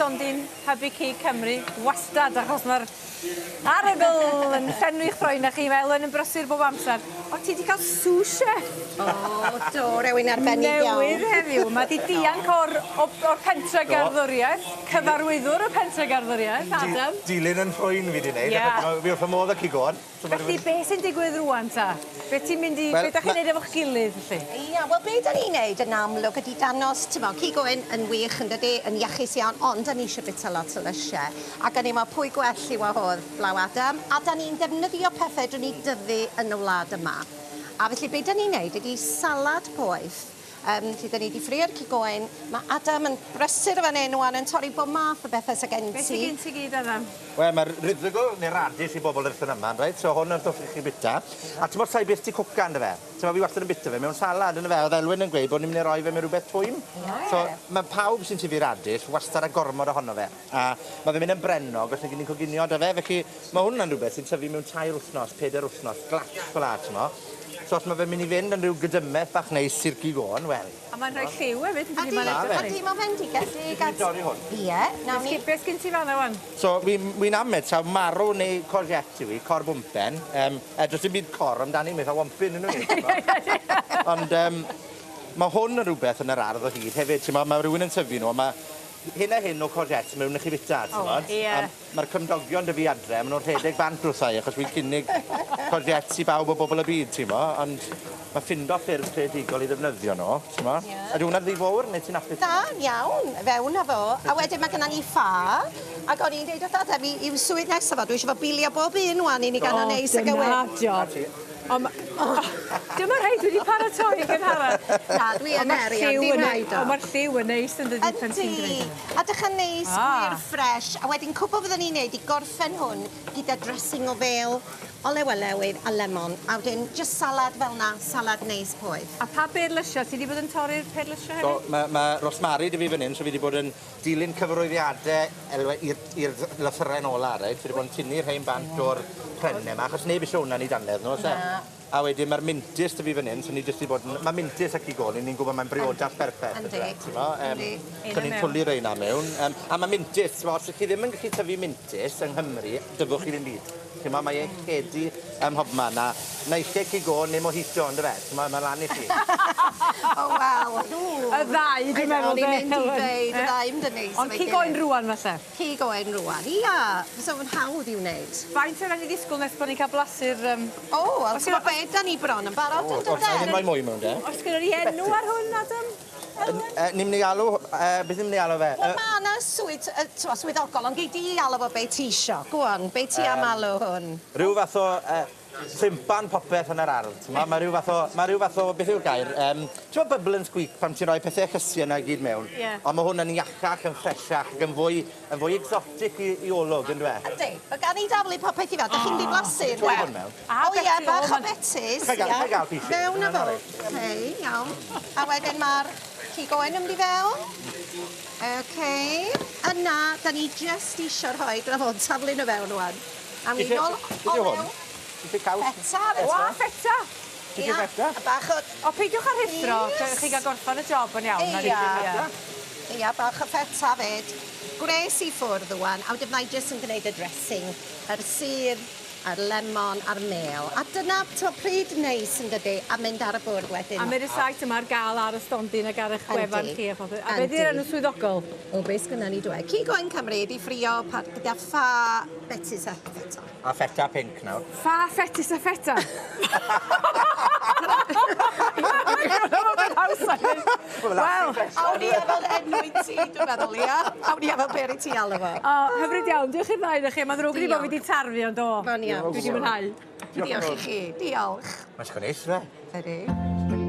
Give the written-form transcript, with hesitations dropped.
stondin Hybu Cig Cymru wastad achos ma'r arogl yn llenwi'ch croen a chi mae Elen yn brysur bob amser. O ti 'di ca'l sous chef. O do rewyn arbennig iawn. Newydd heddiw. Ma' 'di dianc o'r o o'r pentre garddwriaeth. Cyfarwyddwr y pentre garddwriaeth, Adam. Dilyn 'yn nhrwyn fi 'di neud. Ie. Achos fi wrth fy modd â cig oen. So ma' Felly rywun... be' sy'n digwydd rŵan 'ta? Be' ti'n mynd i... Wel Be' 'dach chi'n ma'... neud efo'ch gilydd felly? Ia wel be' 'dan ni'n neud yn amlwg ydi danos t'mo' cig oen yn wych yndydi yn iachus iawn ond 'dan ni isio bita lot o lysie ac o'n i'n me'wl pwy gwell i wahodd blaw Adam a 'dan ni'n defnyddio pethe 'dyn ni dyfu yn y wlad yma. A felly be' 'dan ni'n neud ydi salad poeth Yym lle 'dan ni 'di ffrio'r cig oen. Ma' Adam yn brysur yn fan 'yn ŵan yn torri bob math o bethe sy gen ti. Be' sy gen ti gyd Adam? Wel ma'r rhyddygl ne' radish i bobol wrth yn aman reit so hwn yn stwff i chi bita. A t'mod sai byth 'di cwcan on'd yfe? T'mo' fi wastad yn bita fe mewn salad on'd yfe? O'dd Elwyn yn gweud bo' ni myn' i roi fe mewn rwbeth twym. Ie. So ma' pawb sy'n tyfu radish wastad â gormod ohono fe. A ma' fe'n mynd yn brennog os nag 'yn ni'n coginio 'da fe felly ma' hwn yn rwbeth sy'n tyfu mewn tair wthnos, peder wthnos, glats fel 'a t'mo'. So os ma' fe'n myn' i fynd yn ryw gydymeth bach neis i'r cig oen, wel. A mae'n rhoi lliw hefyd yndydi? Ydi, Ma'n edrych ydi, ma'n fendigedig a... Fi dorri hwn. Ie, nawn ni. Be' sgin ti fan 'na ŵan? So fi'n wi'n ame taw marw neu courgette yw 'i, corbwmpen. Yym e do's dim byd cor amdani ma' eitha wompyn on'd yw 'i? Ond yym ma' hwn yn rwbeth yn yr ardd o hyd hefyd t'mo' ma' rywun yn tyfu nw a ma' hyn a hyn o courgettes mewn i chi fita, t'mod? O, ie. A ma'r cymdogion 'da fi adre, ma' nw'n rhedeg bant wrtha i achos wi'n cynnig courgettes i bawb o bobol y byd, t'mo', ond ma' ffindo ffyrdd creadigol i ddefnyddio nw, t'mo'? Ie. Ydi wnna'n rhy fowr ne' ti'n apus? Na, iawn, fewn â fo. A wedyn ma' gynna ni ffa, ac o'n i'n deud wrth Adam i i'w swydd nesa fo, dwi isio fo bilio bob un ŵan i ni ga'l o'n neis ag O, dyna job. On' ma' o dyma rhei dwi 'di paratoi yn gynharach. Na dwi yn heri ond dim rhaid o. On' ma'r lliw yn neis yndydi pan ti'n gneud Yndi. e. A 'dych yn neis gwir ffres a wedyn cwbwl fyddwn ni'n neud i gorffen hwn gyda dressing o fêl, olew olewydd a lemon a wedyn jyst salad fel 'na, salad neis poeth. A pa berlysia? Ti 'di bod yn torri'r perlysia hefyd? Do ma' ma' rosmari 'da fi fyn 'yn so fi 'di bod yn dilyn cyfarwyddiade Elwe i'r i'r lythyren ola reit fi 'di bod yn tynnu rhein bant o'r prenne 'ma achos neb isie wnna yn 'u dannedd nw o's e? Na. A wedyn ma'r mintys 'da fi fyn 'yn so ni jyst 'di bod yn... Ma' mintys a cig oen 'yn ni'n gwbo mae'n briodas perffeth Yndi. on'd yw e t'mo' yym Yndi. so ni'n twli reina mewn yym a ma' mintys t'mo' os 'ych chi ddim yn gallu tyfu mintys yng Nghymru dyfwch chi ddim byd. Ch'mo' mae e'n lledu ym mhobman a naill ai cig oen ne' mojito on'd yfe? T'mo' ma' lan i chi. O wel. Y ddau dwi'n meddwl O'n i'n mynd i ddeud y ddau mynd yn neis Ond cig oen rŵan falle? Cig oen rŵan ia. Fysa fo'n hawdd i'w wneud. Faint o rai ni ddisgwl nes bo' ni'n ca'l blasu'r yym... O wel t'mo' be' 'dan ni bron yn barod on'd yden? O 'nai ddim roi mwy mewn de. Oes gynnon ni enw ar hwn Adam? Yy ni myn' i alw yy beth ni myn' i alw fe? Wel ma' 'na swydd yy t'mo' swyddogol ond gei di alw fo be' ti isio. Go on, be' ti am alw hwn? Ryw fath o yy crimpan popeth yn yr ardd t'mo' ma' ryw fath o ma' ryw fath o beth yw'r gair yym t'mo' bubble and squeak pan ti'n roi pethe llysie 'na i gyd mewn? Ie. On' ma' hwn yn iachach yn ffresiach ac yn fwy yn fwy exotic i i olwg on'd yw e? Yndi. Ma' gan i daflu popeth i fewn. 'Dach chi'n mynd i blasu Wel. Hwn mewn. O ie, bach o betys. Ga i ga'l, ga i ga'l pishyn? Mewn â fo. Oce, iawn. A wedyn ma'r cig oen yn mynd i fewn. Oce. Yna, 'dan ni jyst isio rhoi, dyna fo, taflu nhw fewn rŵan. Awn ni nôl olew. Ti isie caws? Feta ar y O, a ffeta! Ti isie ffeta? A bach o... O, peidiwch â rhuthro, chi ga'l gorffan y job yn iawn. Ia. Ia, bach o ffeta 'fyd. Gwres i ffwrdd ŵan, a wedyn fyddai jyst yn gneud y dressing, yr sudd, a'r lemon a'r mêl. A dyna t'mo' pryd neis yndydi? A mynd ar y bwrdd wedyn. A ma' rysáit yma ar ga'l ar y stondin ag ar 'ych gwefan chi a phopeth. A be' 'di'r enw swyddogol? O be' sgynna ni dw e? Cig Oen Cymru 'di ffrio pa- gyda ffa betys a ffeta. A ffeta pinc nawr. Ffa fetys a ffeta? Wel, awn ni efo'r enw i ti dwi'n meddwl ia? Awn ni efo be' rwyt ti alw fo. O, hyfryd iawn. Diolch i'r ddau ohonoch chi. Ma'n ddrwg gen i bo' fi 'di tarfu ond o. Ma'n iawn. Dwi 'di mwynhau. Diolch i chi. Diolch. Mae'n sgwn neis yfe? Ydi.